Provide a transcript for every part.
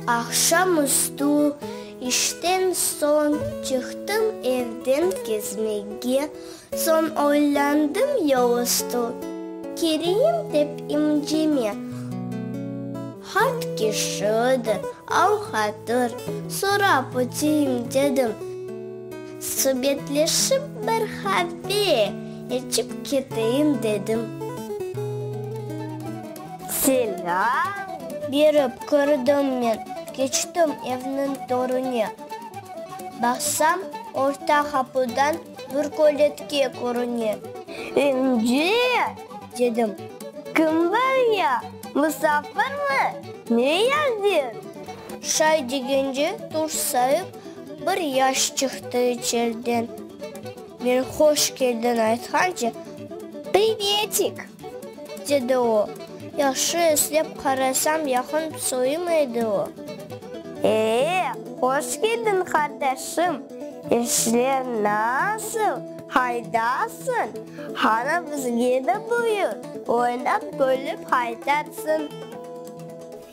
Aqşam üstü, işten soñ, çıqtım evden kezmege. Soñ oylandım yol üstü, kireyim dep emceme. Qart kişidir, al-hatır sorap öteyim dedim. Subetleşip bir qave içip keteyim dedim. Selâm berip kirdim men, keçtim evniñ törüne. Baqsam, orta qapudan bir köletke körüne. Emce, dedim, kim bar ya, musafirmi, ne yerden? Şay degence, tursayıp bir yaş çıqtı içeriden. Men hoş keldiñ aytqance, Privetik! Dedi o. Yahşı eslep qarasam, yaqın soyum edi o. E, hoş keldiñ, qardaşım! İşler nasıl, qaydasıñ? Qana bizge de buyur, oynap-külip qaytarsıñ.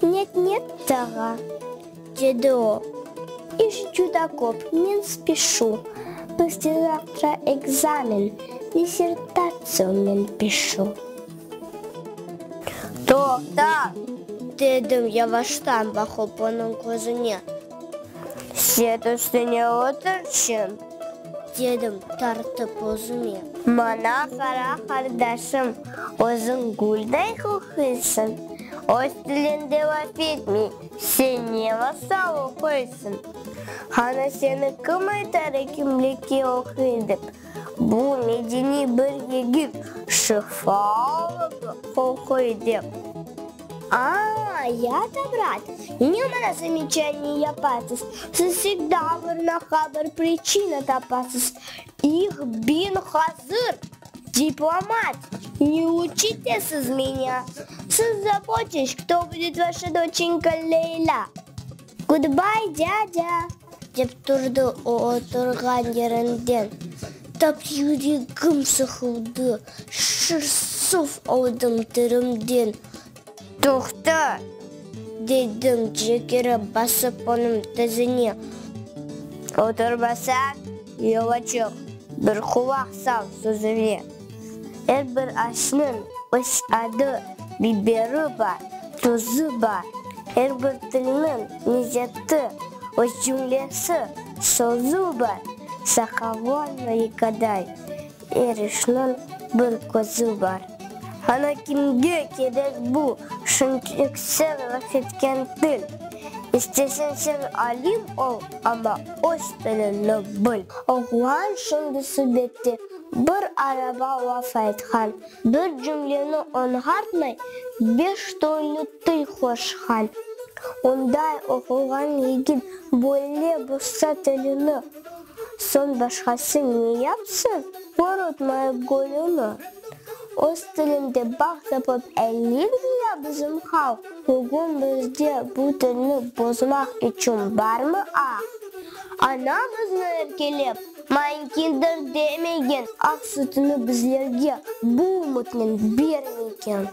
Net, net, tağa, dedi o. İş cüda köp, men speşu, bizde zavtra ekzamen, dissertatsiya men pişu. Toqta! Dedim yavaştan baqıp onıñ közüne. Set üstüne oturçı, dedim tartıp özüme. Maña qara, qardaşım, özüñ gülday qoquysıñ, öz tiliñde laf etmey, sen ne masal oquysıñ? Qana seni kim aytar ekimlikke oquy dep? Bu medeniy bir yigit şifa olıp oquy dep. A, ya-da, brat, ne maña zameçaniye yapasız, siz vsegda bir naqa bir priçina tapasız, ih bin hazır diplomat, ne učite siz menya, siz zaboteş, kto budet vaşa doçenka Leylâ. Gudbay, dâdâ! Dep turdı o oturğan yerinden. Tap yüregim sıqıldı, şır-suv oldım terimden. Toqta! Dedim cekirip basıp onıñ tizine. Oturmasañ, yola çıq, bir qulaq sal sözüme. Er bir aşnıñ öz adı, biberi bar, tuzu bar. Er bir tilniñ lezeti, öz cümlesi, sözü bar. Saqavlanma yıqaday, er işniñ bir közü bar. Ana kimge kerek bu şunçıq sen laf etken til? İsteseñ sen alim ol, amma öz tiliñni bil. Oğlan şimdi subette bir araba laf aytqan, bir cümleni oñğartmay beş türlü til qoşqan. Onday oquğan yigit böyle bozsa tilini, soñ başqası ne yapsın, qurutmayıp gölüni? Öz tilinde bağ tapıp eleyik ya bizim halq, bugün bizde bu tilni bozmaq içün barmı aq? Ana bizni erkelep, Mañkindir demegen, aq sütüni bizlerge bu ümütnen bermegen.